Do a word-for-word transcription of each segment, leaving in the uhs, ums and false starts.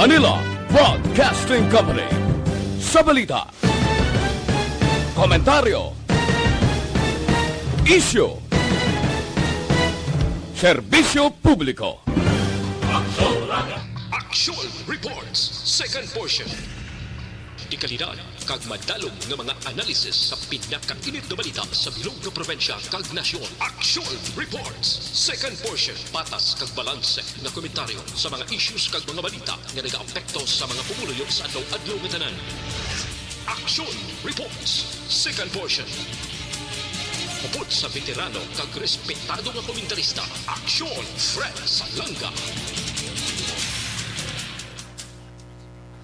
Manila Broadcasting Company. Sa balita, komentaryo, isyu, serbisyo publiko. Aksyon Reports, second portion. Dekalidad kag madalom nga mga analisis sa pinakainit nga balita sa bilog nga probinsya kag nasyon. Aksyon Reports, second portion. Patas kag balanse nga komentaryo sa mga issues kag mga balita nga nagaapekto sa mga pumuluyo sa adlaw-adlaw nga tanan. Aksyon Reports, second portion. Upod sa veterano kag respetado nga komentarista, Aksyon Fred Salanga.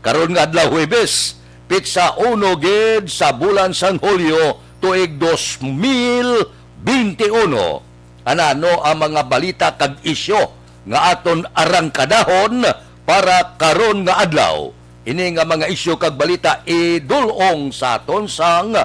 Karon nga adlaw, Huwebes, pitsa uno gid sa bulan sang Hulyo, tuig dos mil binte uno. Anano ang mga balita kag isyu nga aton arangkadahon para karon nga adlaw? Ini nga mga isyu kag balita idul-ong sa aton sang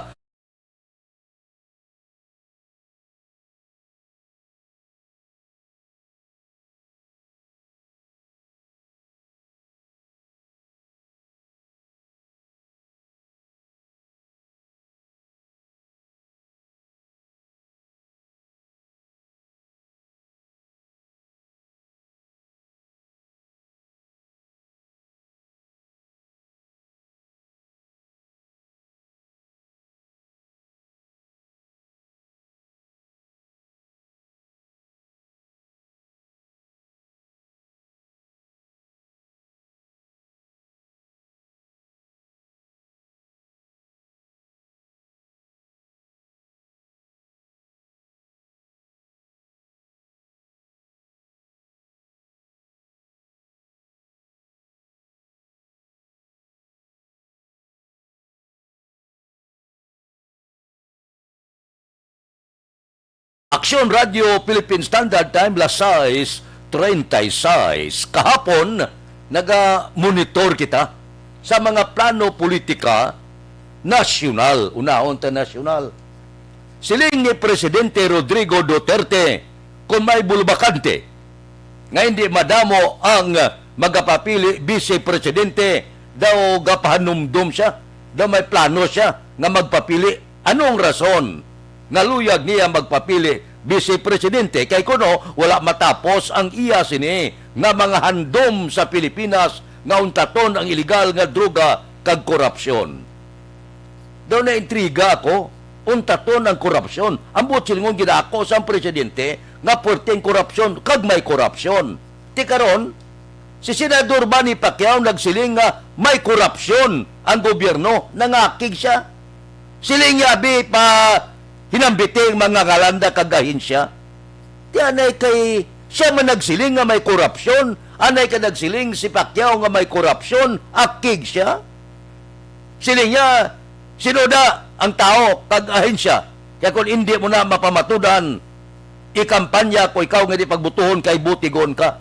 Aksyon Radio Philippine Standard Time, las sais treinta y seis. Kahapon, naga-monitor kita sa mga plano politika nasyonal, unahon ta nasyonal. Siling ni Presidente Rodrigo Duterte, kung may bulubakante nga hindi madamo ang magapapili Vice Presidente, daw gapahanumdom siya, daw may plano siya nga magpapili. Ano ang rason nga luyag niya magpapili Vice Presidente? Kay kuno, wala matapos ang iya sini nga mga handom sa Pilipinas nga untaton ang iligal nga droga kag korupsyon. Daw naintriga ako, untaton ang korupsyon. Ang buot silingon, gidako sang presidente nga puwerte ang korupsyon kag may korupsyon. Ti karon, si Senador Manny Pacquiao nagsiling nga may korupsyon ang gobyerno, nangakig siya. Siling niya, abi, pa hinambiti ang mga ngalanda kag ahensya. Ti anay kay siya man nagsiling nga may korupsyon, anay kay nagsiling si Pacquiao nga may korupsyon, akig siya. Siling niya, sinuda ang tawo kag ahensya. Kaya kung hindi mo na mapamatudan, ikampanya ko ikaw nga di pagbutuhon kay butigon ka.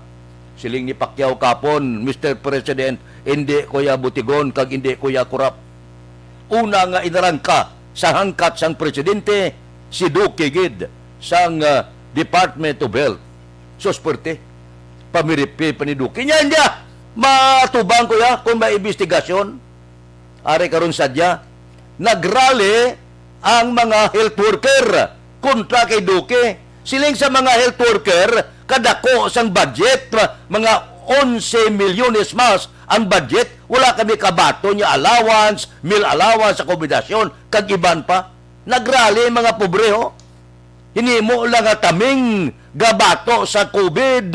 Siling ni Pacquiao kapon, "Mister President, hindi ko ya butigon kag hindi ko ya kurap." Una nga inarangka sa hangkat sang presidente, si Duque gid sang, ah, Department of Health. Sus, perte. Pamiripi pa ni Duque. Nya, nya, matubang ko ya kung may investigasyon. Ari karon sadya, nagrally ang mga health worker kontra kay Duque. Siling sa mga health worker, kadako sang budget, mga onse milyones mas ang budget, wala kami kabaton nga allowance, meal allowance, akomodasyon, kag iban pa. Nagrally ang mga pobre, ho. Hinimo lang nga taming gabato sa COVID,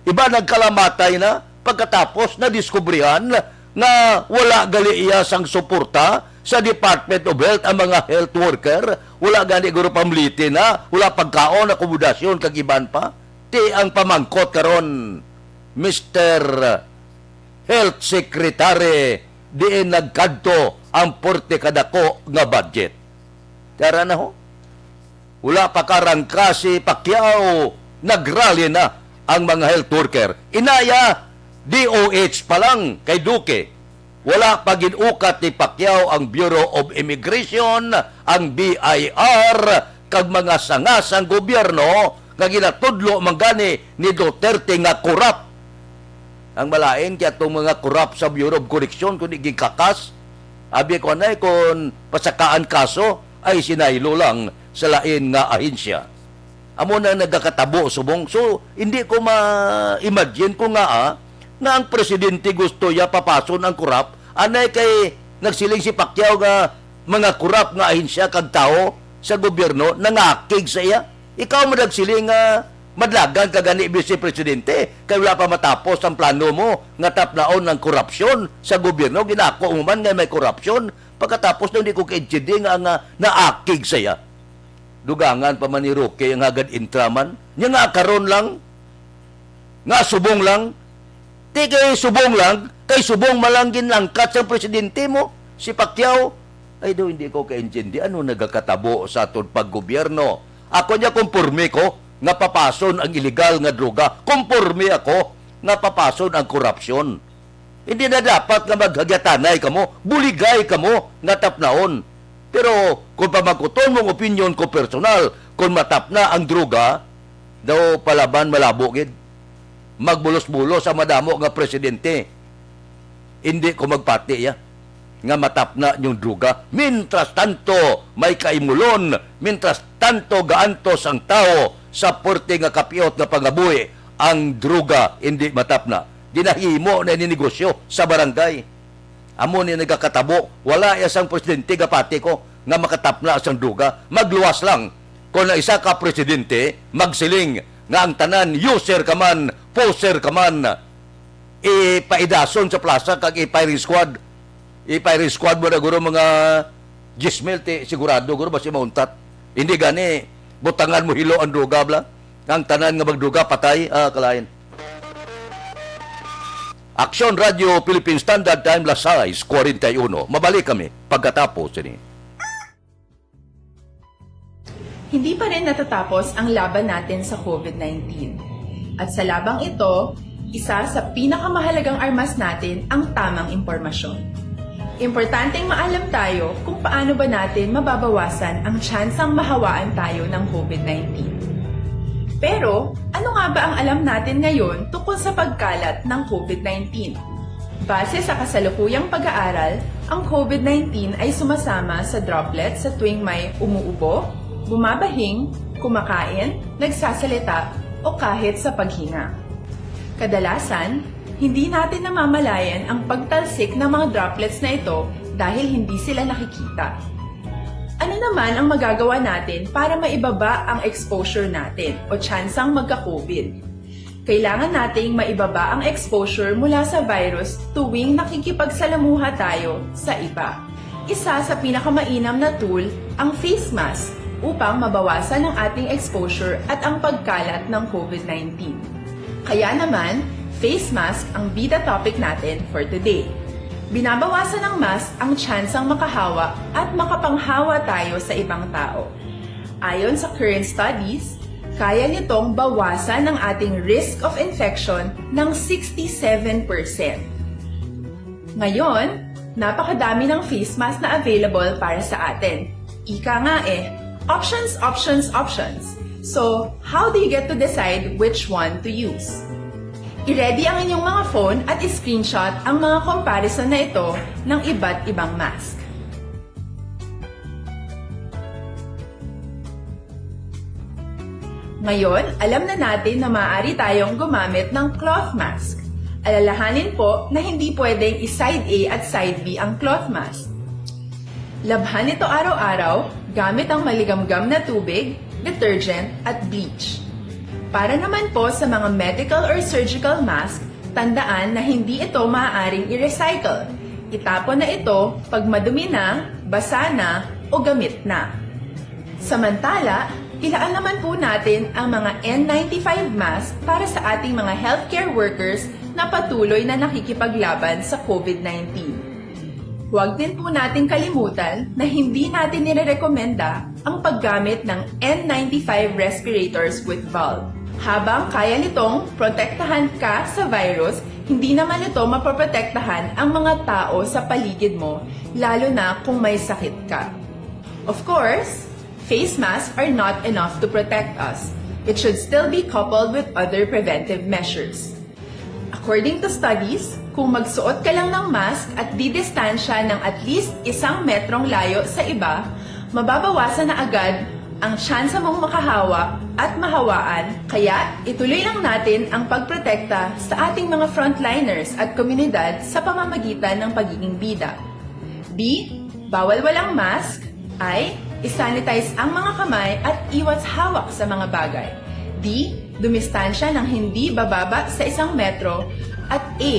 iba nagkalamatay na pagkatapos nadiskubrihan nga wala gali iya sang suporta sa Department of Health ang mga health worker, wala gani guro pamliti na, wala pagkaon, akomodasyon, kag iban pa. Ti ang pamangkot karon, Mister Health Secretary, diin nagkadto ang porte kadako nga budget? Tara na ho. Wala pa karangka si Pacquiao, nagrally na ang mga health worker. Inaya, D O H pa lang kay Duque. Wala pa gin-ukat ni Pacquiao ang Bureau of Immigration, ang B I R, kag mga sanga sang gobyerno nga ginatudlo man gani ni Duterte nga korap. Ang malain kay atong mga korap sa Bureau of Correction, kung di gikakas, abi ko anay, kung pasakaan kaso, ay sinaylo lang sa lain nga ahensya. Amo na nagakatabo subong. So, hindi ko ma-imagine kung nga, ah, nga ang presidente gusto ya papason ang korap, anay kay nagsiling si Pacquiao nga mga korap nga ahensya kag tawo sa gobyerno nangakig sa iya. Ikaw man nagsiling nga madlagan ka gani, Vice Presidente, kay wala pa matapos ang plano mo nga taplaon ang korupsyon sa gobyerno. Ginako mo man nga may korupsyon, pagkatapos nang di ko kaintindi nga, nga naakig sa iya. Dugangan pa man ni Roque ang Hagad Intraman. Nya nga karon lang, nga subong lang. Ti kay subong lang, kay subong man lang ginlangkat sang presidente mo, si Pacquiao. Ay daw, hindi ko kaintindi ano nagakatabo sa aton paggobyerno. Ako niya, konporme ko nga papason ang illegal nga droga. Konporme ako nga papason ang korupsyon. Hindi na dapat nga maghagyatanay kamo, buligay kamo nga tapnaon. Pero kung pamangkuton mong opinyon ko personal, kung matapna ang droga, daw palaban malabo gid. Magbulos-bulos ang madamo nga presidente. Hindi ko magpati ya nga matapna yung droga. Mientras tanto, may kaimulon. Mientras tanto, gaantos ang tawo sa porte nga kapiot nga pangabuhi, ang droga hindi matapna. Ginahimo na ini negosyo sa barangay. Amo ni nagakatabo, wala ya sang presidente gapati ko nga makatapna sang droga. Magluwas lang kung ang isa ka presidente magsiling nga ang tanan user ka man, poser ka man, ipaidason sa plaza kag i-firing squad. I-firing squad mo na guro mga diyes mil, ti sigurado guro basi mauntat. Hindi gani butangan mo hilo ang droga bla. Ang tanan nga magdroga patay, ah, kalain. Aksyon Radio Philippine Standard Time, las sais kwarenta y uno. Mabalik kami pagkatapos sini. Hindi pa rin natatapos ang laban natin sa COVID nineteen. At sa labang ito, isa sa pinakamahalagang armas natin ang tamang impormasyon. Importanteng maalam tayo kung paano ba natin mababawasan ang tsansang mahawaan tayo ng COVID nineteen. Pero, ano nga ba ang alam natin ngayon tungkol sa pagkalat ng COVID nineteen? Base sa kasalukuyang pag-aaral, ang COVID nineteen ay sumasama sa droplets sa tuwing may umuubo, bumabahing, kumakain, nagsasalita, o kahit sa paghinga. Kadalasan, hindi natin namamalayan ang pagtalsik ng mga droplets na ito dahil hindi sila nakikita. Ano naman ang magagawa natin para maibaba ang exposure natin o tsansang magka-COVID? Kailangan nating maibaba ang exposure mula sa virus tuwing nakikipagsalamuha tayo sa iba. Isa sa pinakamainam na tool ang face mask upang mabawasan ang ating exposure at ang pagkalat ng COVID nineteen. Kaya naman, face mask ang bida topic natin for today. Binabawasan ng mask ang tsansang makahawa at makapanghawa tayo sa ibang tao. Ayon sa current studies, kaya nitong bawasan ang ating risk of infection ng sixty-seven percent. Ngayon, napakadami ng face mask na available para sa atin. Ika nga eh, options, options, options. So, how do you get to decide which one to use? I-ready ang inyong mga phone at i-screenshot ang mga comparison na ito ng iba't ibang mask. Ngayon, alam na natin na maaari tayong gumamit ng cloth mask. Alalahanin po na hindi pwedeng i-side A at side B ang cloth mask. Labhan ito araw-araw gamit ang maligamgam na tubig, detergent, at bleach. Para naman po sa mga medical or surgical mask, tandaan na hindi ito maaaring i-recycle. Itapon na ito pag madumi na, basa na, o gamit na. Samantala, ilaan naman po natin ang mga N ninety-five mask para sa ating mga healthcare workers na patuloy na nakikipaglaban sa COVID nineteen. Huwag din po nating kalimutan na hindi natin nirerekomenda ang paggamit ng N ninety-five respirators with valve. Habang kaya nitong protektahan ka sa virus, hindi naman ito mapoprotektahan ang mga tao sa paligid mo, lalo na kung may sakit ka. Of course, face masks are not enough to protect us. It should still be coupled with other preventive measures. A According to studies, kung magsuot ka lang ng mask at didistansya ng at least isang metrong layo sa iba, mababawasan na agad ang tsansa mong makahawa at mahawaan. Kaya ituloy lang natin ang pagprotekta sa ating mga frontliners at komunidad sa pamamagitan ng pagiging bida. B, bawal walang mask. I, isanitize ang mga kamay at iwas hawak sa mga bagay. D, dumistansya ng hindi bababa sa isang metro. At A,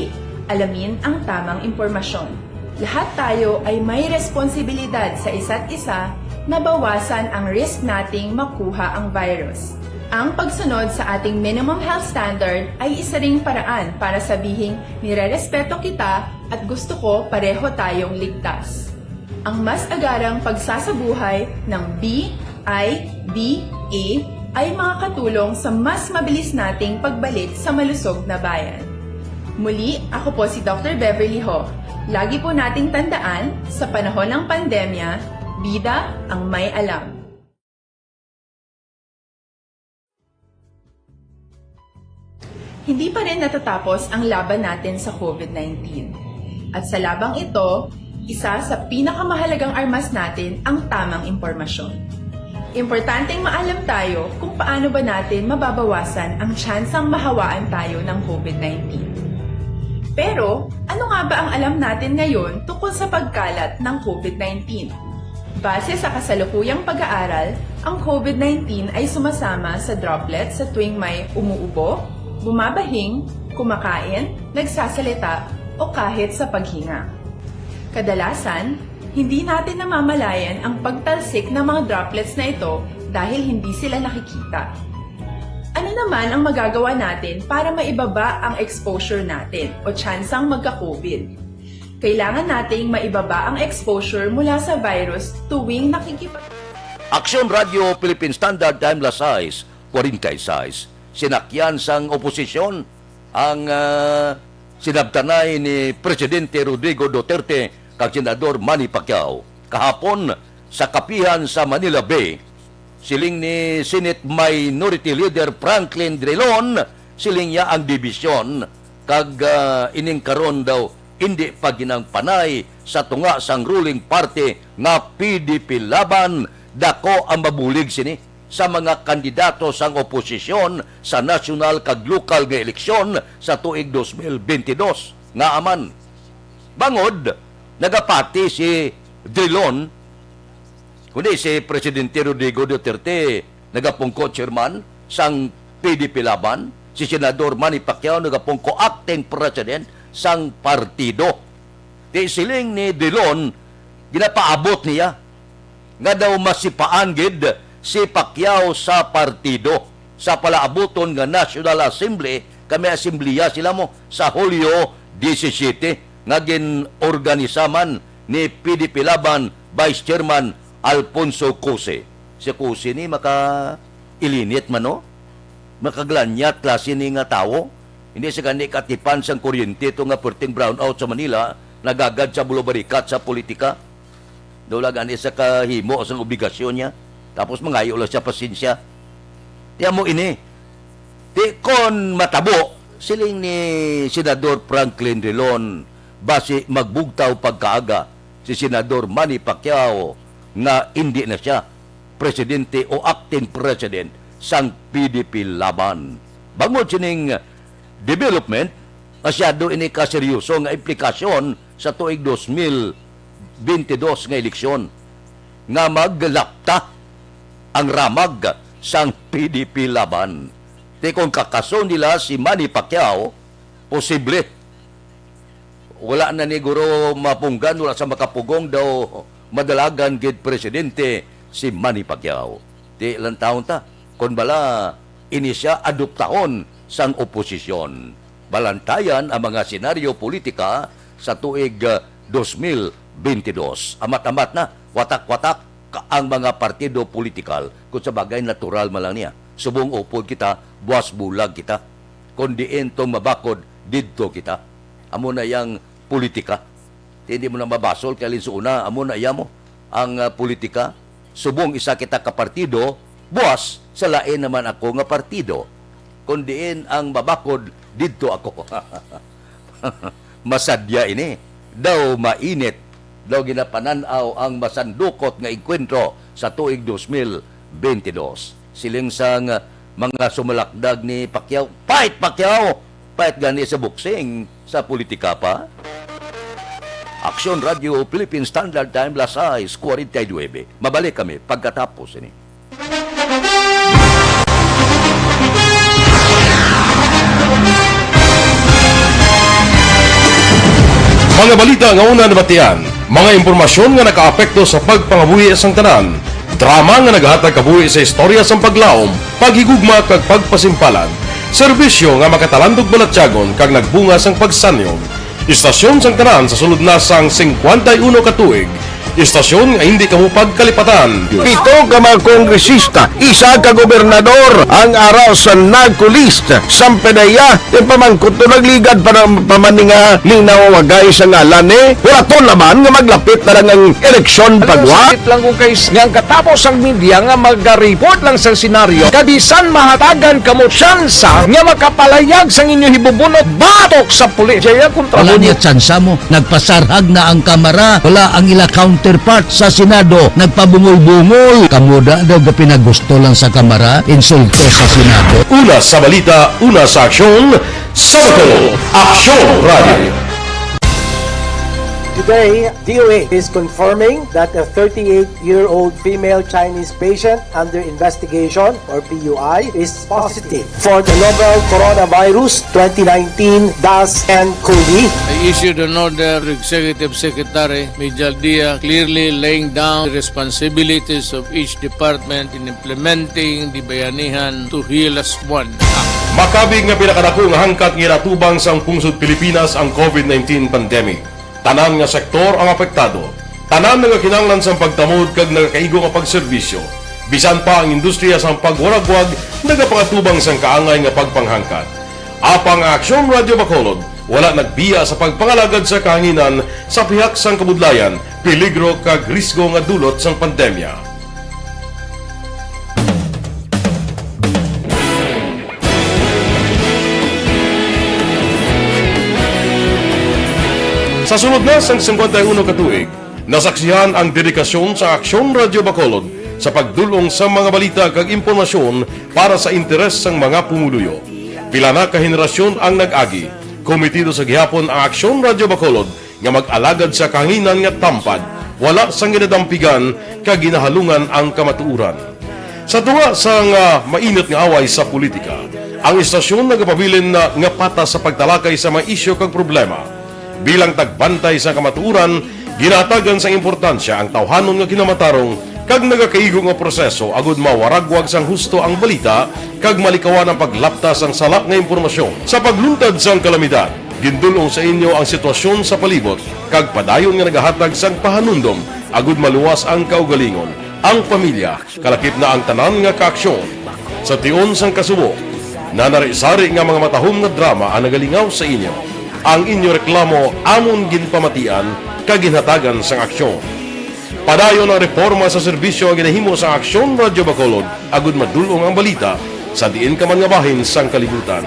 alamin ang tamang impormasyon. Lahat tayo ay may responsibilidad sa isa't isa na bawasan ang risk nating makuha ang virus. Ang pagsunod sa ating minimum health standard ay isa ring paraan para sabihing nirerespeto kita at gusto ko pareho tayong ligtas. Ang mas agarang pagsasabuhay ng B I D A ay makakatulong sa mas mabilis nating pagbalik sa malusog na bayan. Muli, ako po si Doctor Beverly Ho. Lagi po nating tandaan, sa panahon ng pandemya, bida ang may alam. Hindi pa rin natatapos ang laban natin sa COVID nineteen. At sa labang ito, isa sa pinakamahalagang armas natin ang tamang impormasyon. Importanteng maalam tayo kung paano ba natin mababawasan ang tsansang mahawaan tayo ng COVID nineteen. Pero, ano nga ba ang alam natin ngayon tungkol sa pagkalat ng COVID nineteen? Base sa kasalukuyang pag-aaral, ang COVID nineteen ay sumasama sa droplet sa tuwing may umuubo, bumabahing, kumakain, nagsasalita, o kahit sa paghinga. Kadalasan, hindi natin namamalayan ang pagtalsik ng mga droplets na ito dahil hindi sila nakikita. Ano naman ang magagawa natin para maibaba ang exposure natin o tsansang magka-COVID? Kailangan nating maibaba ang exposure mula sa virus tuwing nakikipag- Aksyon Radio Philippine Standard Time Las sais, kwarenta y sais. Sinakyan sang oposisyon ang, ah, sinabtanay ni Presidente Rodrigo Duterte kag Senador Manny Pacquiao kahapon sa kapihan sa Manila Bay. Siling ni Senate Minority Leader Franklin Drilon, siling niya ang dibisyon kag, ah, ining karon daw indi pa ginangpanay sa tunga sang ruling party nga P D P Laban, dako ang mabulig sini sa mga kandidato sang oposisyon sa nasyonal kag lokal nga eleksyon sa tuig dos mil bentidós. Ngaa man? Bangod nagapati si Drilon, kundi si Presidente Rodrigo Duterte nagapungko chairman sang P D P Laban, si Senador Manny Pacquiao nagapungko acting president sang partido. Ti siling ni Drilon, ginapaabot niya nga daw masipaan gid si Pacquiao sa partido sa palaabuton nga National Assembly, kami asembleya sila mo sa Hulyo disisiyete, nga gin-organisa man ni P D P Laban Vice Chairman Alfonso Cose. Si Cose ni maka-ilinit man, no? Makaglanyat klase ni nga tawo. Hindi sa gani katipan sang kuryente to nga perting brownout sa Manila, nagagad sa bulubarikat sa politika. Daw lang gani sa kahimo sang obligasyon niya. Tapos mangayo lang siya pasensya. Ti amo ini. Ti kon matabo, siling ni Senador Franklin Drilon, basi magbugtaw pagkaaga si Senador Manny Pacquiao nga indi na sia presidente o acting president sang P D P Laban. Bangod sining development, masyado ini ka seryoso nga implikasyon sa tuig dos mil bentidós nga eleksyon nga maglapta ang ramag sang P D P Laban. Ti kon kakason nila si Manny Pacquiao, posible wala na ni guro mapunggan, wala sa makapugong daw madalagan gid presidente si Manny Pacquiao. Ti lantawon ta, kon bala ini sia adoptahon sang oposisyon. Balantayan ang mga senaryo politika sa tuig, ah, dos mil bentidós. Amat-amat na, watak-watak ka ang mga partido politikal. Kung sa bagay, natural man lang niya. Subong upod kita, buwas bulag kita. Kon diin tong mabakod, didto kita. Amo na yang politika. Ti hindi mo na mabasol kay alinsuuna, amo na iya mo ang, ah, politika. Subong isa kita ka partido, buwas sa lain naman ako nga partido. Kon diin ang mabakod, Didto ako. Masadya ini. Daw mainit. Daw ginapanan-aw ang masandukot nga engkwentro sa tuig dos mil benti dos. Siling sang mga sumalakdag ni Pacquiao, "Fight, Pacquiao! Fight gani sa boxing, sa politika pa." Aksyon Radio Philippine Standard Time, las sais cuarenta y nueve. Mabalik kami pagkatapos ini. Mga balita nga una nabatian, mga impormasyon nga nakaapekto sa pagpangabuhi sang tanan, drama nga naghatag kabuhi sa istorya sang paglaom, paghigugma kag pagpasimpalan, serbisyo nga makatalandog balatyagon kag nagbunga sang pagsanyon. Istasyon sang tanan sa sulod na sang singkwenta y uno ka tuig. Istasyon nga hindi kamo pagkalipatan. Pito ka mga kongresista, isa ka gobernador ang ara sa NAGCO list. Sang PDEA, ipamangkot to, nagligad pa na, pa man ni nga linawagay sa ngalan ni. Wala to naman nga maglapit na lang ang eleksyon. Ano, pagwa. Sakit lang kung kay s-, nga ang katapos ang media nga magareport lang sa senaryo, kabisan mahatagan kamo tsansa nga makapalayag sang inyo hibubunot batok sa pulis. Jaya kontra. Wala mo niya tsansa mo. Nagpasarhag na ang Kamara. Wala ang ila counterpart sa Senado. Nagpabungol-bungol. Kamo da daw gapinagusto lang sa Kamara, insulto sa Senado. Una sa balita, una sa aksyon, sa Bacolod, Aksyon Radio. Today, D O A is confirming that a thirty-eight-year-old female Chinese patient under investigation, or P U I, is positive for the novel coronavirus twenty nineteen dash ten COVID. I issued an order to Executive Secretary Mijal Dia, clearly laying down the responsibilities of each department in implementing the Bayanihan to Heal as One Act. Makabig nga pinakadako nga hangkat nga ginatubang sang pungsod Pilipinas ang COVID nineteen pandemic. Tanan nga sektor ang apektado. Tanan nga kinahanglan sang pagtamod kag nagakaigo nga pagserbisyo. Bisan pa ang industriya sang pagwaragwag nagapangatubang sang kaangay nga pagpanghangkat. Apang ang Aksyon Radio Bacolod wala nagbiya sa pagpangalagad sa kahanginan sa pihak sang kabudlayan, peligro kag risgo nga dulot sang pandemya. Sa sulod na sang singkwenta y uno ka tuig, nasaksihan ang dedikasyon sa Aksyon Radio Bacolod sa pagdul-ong sa mga balita kag impormasyon para sa interes sang mga pumuluyo. Pila na ka henerasyon ang nag-agi. Komitido sa gihapon ang Aksyon Radio Bacolod nga mag-alagad sa kahanginan nga tampad, wala sang ginadampigan kag ginahalungan ang kamatuoran. Sa tunga sang, ah, mainit nga away sa politika, ang istasyon nagapabilin na nga patas sa pagtalakay sa mga isyu kag problema. Bilang tagbantay sa kamatuoran, ginahatagan sang importansya ang tawhanon nga kinamatarong kag nagakaigo nga proseso agud mawaragwag sang husto ang balita kag malikawan ang paglapta sang sala nga impormasyon. Sa pagluntad sang kalamidad, gindul-ong sa inyo ang sitwasyon sa palibot kag padayon nga nagahatag sang pahanumdom agud maluwas ang kaugalingon, ang pamilya, kalakip na ang tanan nga kaaksyon. Sa tion sang kasubo, nanari-sari nga mga matahom nga drama ang nagalingaw sa inyo. Ang inyo reklamo amon ginpamatian kag ginhatagan sang aksyon. Padayon ang reporma sa serbisyo nga ginahimo sang Aksyon Radyo Bacolod agud madul-ong ang balita sa diin ka man nga bahin sang kalibutan.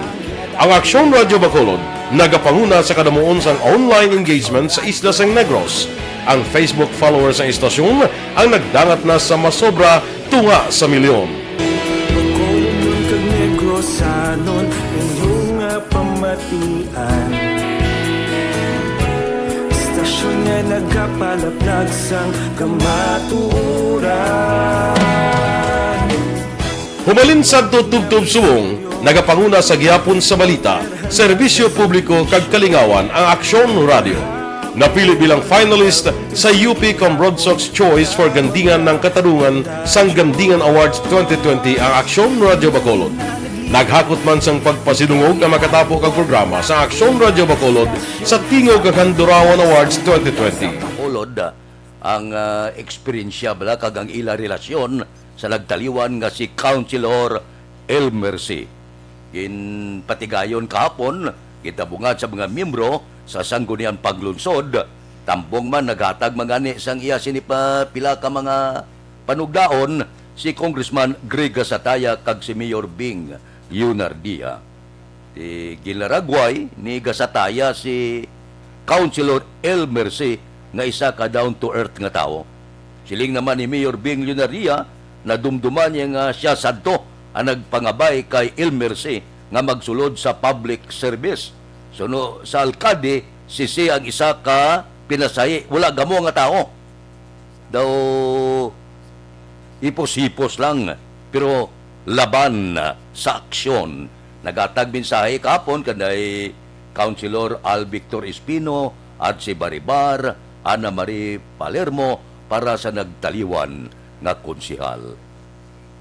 Ang Aksyon Radyo Bacolod nagapanguna sa kadamuon sang online engagement sa isla sang Negros. Ang Facebook followers sang istasyon ang nagdangat na sa masobra tunga sa milyon. Bacolodnon kag Negrosanon, inyo nga pamatian. Istasyon nga nagapalaplag sang kamatuoran. Humalin sadto tubtob subong, nagapanguna sa gihapon sa balita, serbisyo publiko kag kalingawan ang Aksyon Radio. Napili bilang finalist sa U P Cambrodsoc's Choice for Gandingan ng Katarungan sang Gandingan Awards twenty twenty ang Aksyon Radio Bacolod. Naghakot man sang pagpasidungog ang makatapo kag programa sa Aksyon Radio Bacolod sa Tingog kag Handurawan Awards twenty twenty. Bacolod, ang, ah, eksperyensya bala kag ang ila relasyon sa nagtaliwan nga si Councilor Elmer C. Ginpatigayon kahapon, gitabungan sa mga miyembro sa Sangguniang Paglunsod. Tambong man, naghatag man gani sang iya sini pa pila ka mga panugdaon si Congressman Greg Gasataya kag si Mayor Bing Leonardia. Di ginlaragway ni gasataya si Councilor Elmer C nga isa ka down-to-earth nga tawo. Siling naman ni Mayor Bing Leonaria, nadumduman niya nga sia sadto ang nagpangabay kay Elmer C nga magsulod sa public service. Suno sa alkalde, si C ang isa ka pinasahi, wala gamo nga tawo. Daw hipos-hipos lang, pero laban sa aksyon. Naghatag mensahe kahapon kanay Councilor Al Victor Espino, Archie Baribar, Ana Marie Palermo para sa nagtaliwan nga konsehal.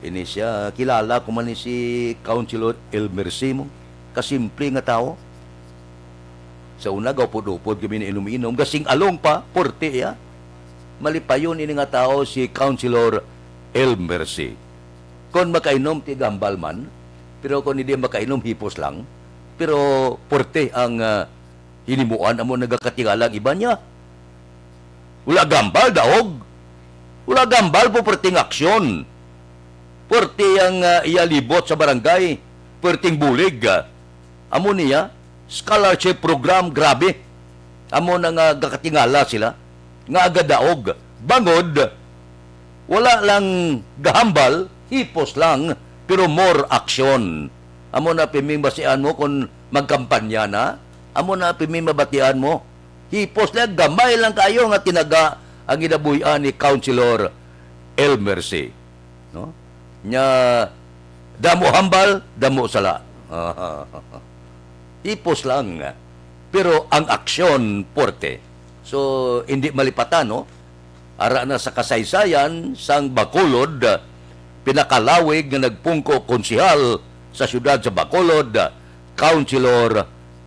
Ini sia, kilala ko man ni si Councilor Elmer Simo. Kasimple nga tawo. Sa una, gaupod-upod kami na inom-inom. Gasing along pa, porte iya. Malipayon ini nga tawo si Councilor Elmer C. Kon makainom, tigahambal man. Pero kon hindi makainom, hipos lang. Pero porte ang, ah, hinimuan, amo nagakatingala ang iba niya. Wala gahambal, daog. Wala gahambal po perting aksyon. Perte ang, ah, iya libot sa barangay, perting bulig, ah. Amo niya, scholarship program, grabe. Amo na nga gakatingala sila, nga agadaog. Bangod, wala lang gahambal, hipos lang, pero more action. Amo na piming basian mo kung magkampanya na. Amo na piming mabatian mo. Hipos lang, gamay lang kayo nga tinaga ang ginabuhian ni Councilor Elmer C. No? Nya, damo hambal, damo sala. Hipos lang. Pero ang aksyon, porte. So, hindi malipatan, no? Ara na sa kasaysayan sang Bacolod, pinakalawig nga nagpungko konsehal sa siyudad sa Bacolod, Councilor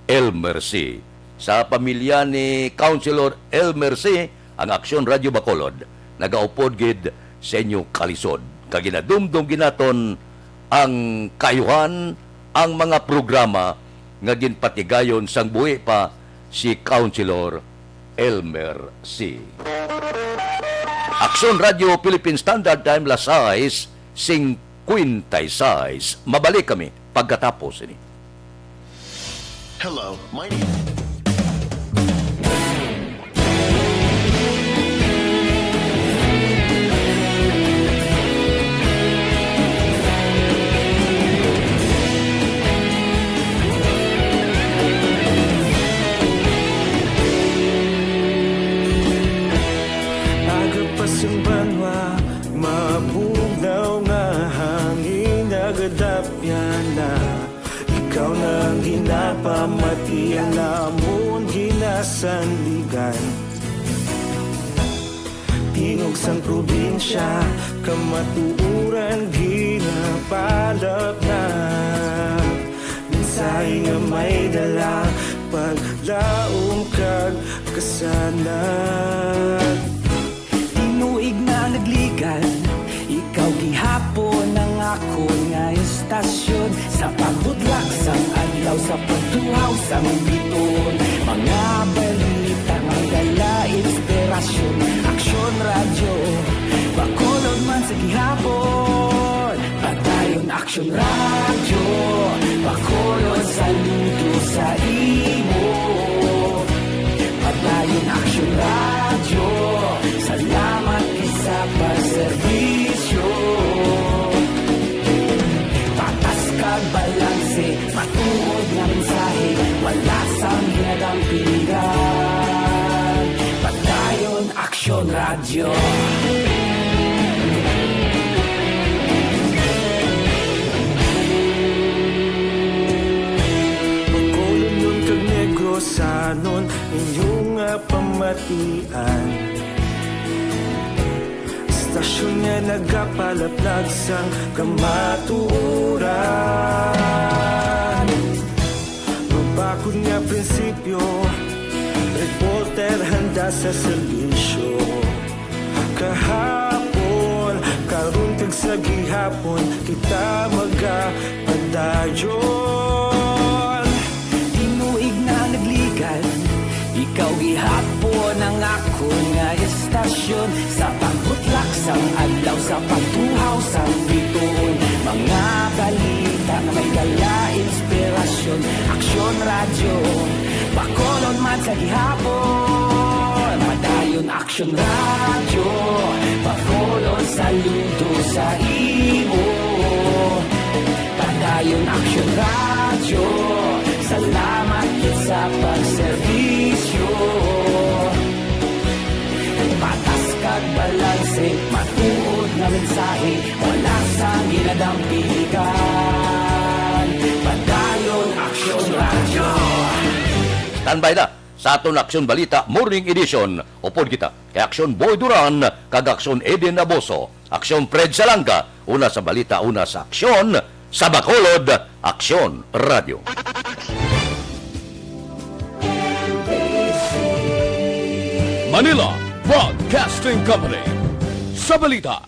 Elmer C. Sa pamilya ni Councilor Elmer C, ang Aksyon Radio Bacolod nagaupod gid sa inyo kalisod, kag ginadumdom gid naton ang kaayuhan, ang mga programa nga ginpatigayon sang buhi pa si Councilor Elmer C. Aksyon Radio Philippine Standard Time, las sais cincuenta y seis. Mabalik kami pagkatapos ini. Hello, my name Aga pa sang banwa, mabugnaw nga hangin, nagadapyan na. Ikaw na ang ginapamati, ang amon ginasandigan. Tingog sang probinsya, kamatuoran ginapalapnag. Mensahe nga may dala, paglaom kag kasanag. Tinuig na nagligan, ikaw gihapon ang akon nga istasyon. Sa pagbutlak sang adlaw, sa pagtuhaw sang bituon, mga balita nga dala inspirasyon. Aksyon Radyo Bacolod man sa gihapon. Padayon Aksyon Radyo Bacolod, saludo sa imo. Padayon Aksyon Radyo, salamat gid sa pagserbisyo. Patas kag balanse, matuod nga mensahe, wala sang ginadampingan. Padayon Aksyon Radyo. Bacolodnon kag Negrosanon, inyo nga pamatian. Istasyon nga nagapalaplag sang kamatuoran. Mabakod nga prinsipyo, reporter handa sa serbisyo. Kahapon, karon kag sa gihapon, kita magapadayon. Tinuig na nagligan, ikaw gihapon ang akon nga istasyon. Sa pagbutlak sang adlaw, sa pagtuhaw sang bituon, mga balita nga may dala inspirasyon. Aksyon, Aksyon Radyo, Bacolod man sa gihapon. Padayon Aksyon Radyo, Bacolod, saludo sa imo. Padayon Aksyon Radyo, salamat gid sa pagserbisyo. Patas kag balanse, matuod nga mensahe, wala sang ginadampigan. Padayon Aksyon Radyo. Standby na sa aton Aksyon Balita Morning Edition. Upod kita kay Aksyon Boy Duran kag Aksyon Eden Aboso, Aksyon Fred Salanga, una sa balita, una sa aksyon, sa Bacolod, Aksyon Radyo. Manila Broadcasting Company. Sa balita,